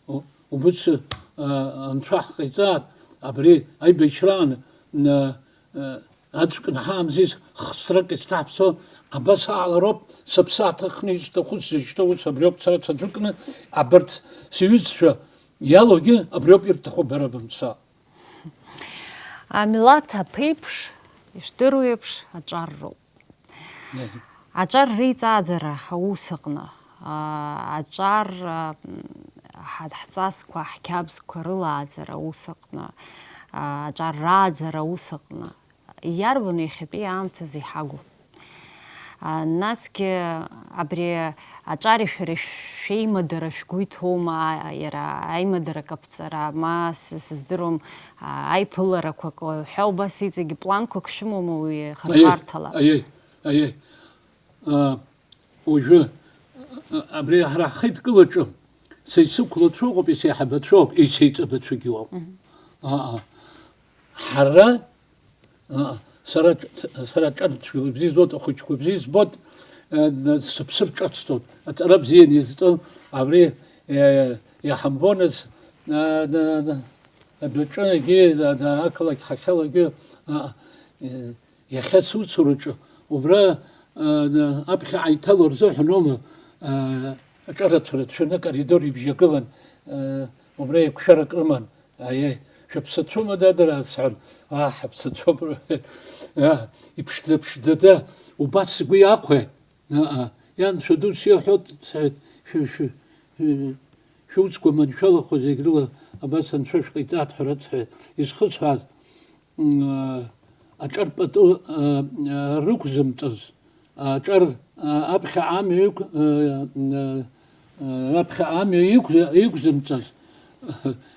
У-, убыс, а, Анцәа ҳҟаиҵааит, абри аибашьраан, а, а, аҵәк наҳамзиз хсрак исҭаҳԥсо, абас аалароуп, сыԥсы аҭыхны исҭаху сзышьҭоу ус абриоуп сара саӡәыкны, абарҭ сҩызцәа иалоугьы абриоуп ирҭаху бара бымца. Амилаҭ аԥеиԥш, ишдыру еиԥш, аҿар роуп. Аҿар реиҵааӡара аус аҟны, аа, аҿар, аа, ҳа-, ҳҵасқәа, ҳқьабзқәа рылааӡара аус аҟны, аа, аҿар рааӡара аус аҟны, иарбану иахьатәи аамҭазы иҳагу? А, насгьы абри аҿари шәареи Шәеимадара шәгәы иҭоума, а, иара аимадара каԥҵара, ма с-, сыздыруам, а, аиԥыларақәак ҳәа убас иҵегьы планқәак шәымоума уи хырхарҭала? Аиеи, аиеи. А, уажәы, а, абри ҳара ҳхеидкылаҿы са исықәлацәоуп, исеиҳабацәоуп, исеиҵбацәагьы уоуп. Мгм. А, а. Ҳара, а, сара ҿ-, сара ҿарҭшәала бзиа збоит, ахәыҷқәа бзиа збоит, а, н-, сыԥсы рҿацҭоит. Аҵара бзианы изҵо абри, е, иҳамбоназ, а, н-, н-, адәаҿы егьи, а, н-, ақалақь ҳахьалагьы, а, е, Иахьа сусураҿы убра, а, на-, аԥхьаҟа иҭало рзыҳәаноума, а, аҿарацәа рацәаны акоридор ибжьагылан, а, убра еиқәшәарак рыман. Аиеи, шәыԥсацәоума, дад, ара, сҳәан. Аа, ҳаԥсацәоуп, рҳәеит. Аа, иԥшӡа-ԥшӡаӡа, убас сгәы иахәеит. Аа, ианшәа ду сиҳәоит, сҳәеит, шәы-, шәы-, шәы-, шәусқәа маншәалахо зегь рыла абас анцәа шәҟаиҵааит ҳәа рыцҳаит. Изхысҳәааз, м, аҿар пату, а, а, рықәзымҵаз, аҿар, а, аԥхьа амҩа иқә-, а, а, а, аԥхьа амҩа иқә-, иқәзымҵаз,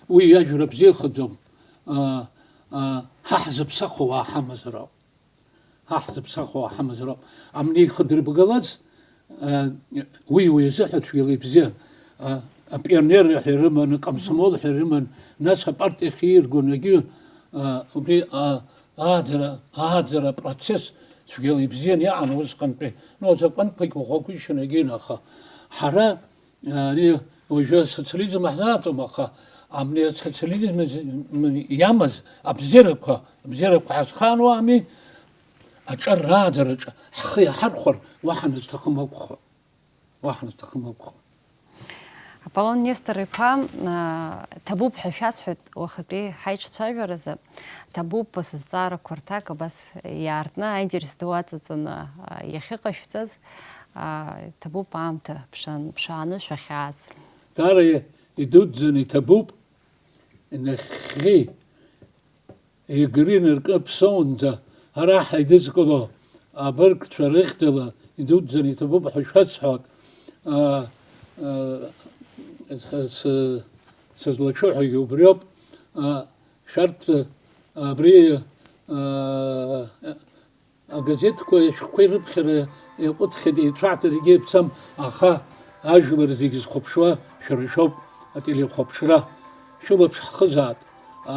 уи иажәра бзиахаӡом. А, а, ҳа ҳзыԥсахуа уаа ҳамазар ауп. Ҳа ҳзыԥсахуа уаа ҳамазар ауп. Амни ихыдырбгалаз, Уи, уи азыҳәа цәгьала ибзиан. А, апионерра ҳәа ирыман, акомсомол ҳәа ирыман, нас апартиа ахьииргон, егьи, а, убри, а, ааӡара, ааӡара апроцесс цәгьала ибзиан иаан усҟантәи. Ну, азакәанқәагь ӷәӷәагәышьан егьин, аха ҳара, а, ари уажәы асоциализм ҳзааӡом, аха абни асоциализм иамаз абзиарақәа, абзиарақәа ҳазхаануа ами, аҿар рааӡараҿы ҳхы иаҳархәар, уаҳа назҭахым акәхап. Уаҳа назҭахым акәхап. Аполлон Нестор-иԥа, а, ҭабуп ҳәа шәасҳәоит уахатәи ҳаиҿцәажәаразы. Ҭабуп, сызҵаарақәа рҭак абас иаартны аинтерес ду аҵаҵаны, а, иахьыҟашәҵаз, а, ҭабуп аамҭа ԥшаан-, ԥшааны шәахьааз. Даара идуӡӡаны иҭабуп, нахьхьи Егрин ркы ԥсоунӡа ара ҳаидызкыло абыргцәа рыхьӡала идуӡӡаны иҭабуп ҳәа шәасҳәоит. А, а, с-, с-, сызлашәыҳәагьы убриоуп. А, шәарҭ абри, а, Агазеҭқәа шәҟәқәеи рыԥхьара иаҟәыҵхьеит, еицәаҳҵарагьы еиԥцам, аха ажәлар зегьы зхәаԥшуа шәара шәоуп, ателехәаԥшра. Шәылаԥш ҳхызаат.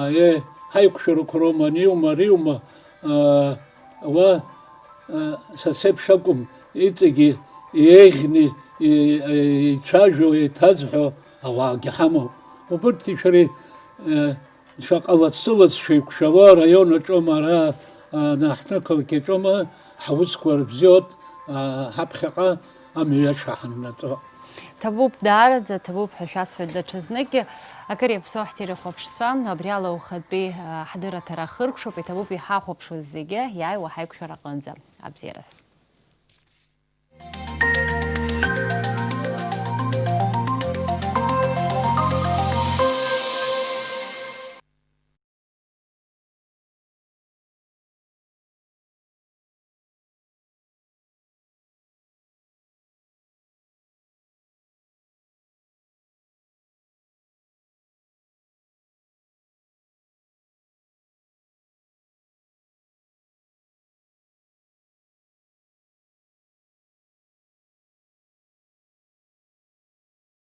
Аиеи, ҳаиқәшәарақәа роума, аниума, ариума, аа, уа, аа, са сеиԥш акәым, иҵегьы еиӷьны, и-, еицәажәо, еиҭазҳәо ауаагьы ҳамоуп. Убырҭи шәареи, аа, Шаҟа лассы-ласс шәеиқәшәало араион аҿоума, ара, а, ҳҭнықалақь аҿоума, ҳаусқәа рыбзиоуп, а, ҳаԥхьаҟа амҩа иаша ҳаннаҵо. Ҭабуп, даараӡа ҭабуп ҳәа шәасҳәоит даҽазныкгьы. Акыр иаԥсоу ҳтелехәаԥшцәа, абриала ухатәи, а, ҳдырраҭара ахыркәшоуп, иҭабуп иҳахәаԥшуаз зегьы, иааиуа ҳаиқәшәара аҟынӡа. Абзиараз.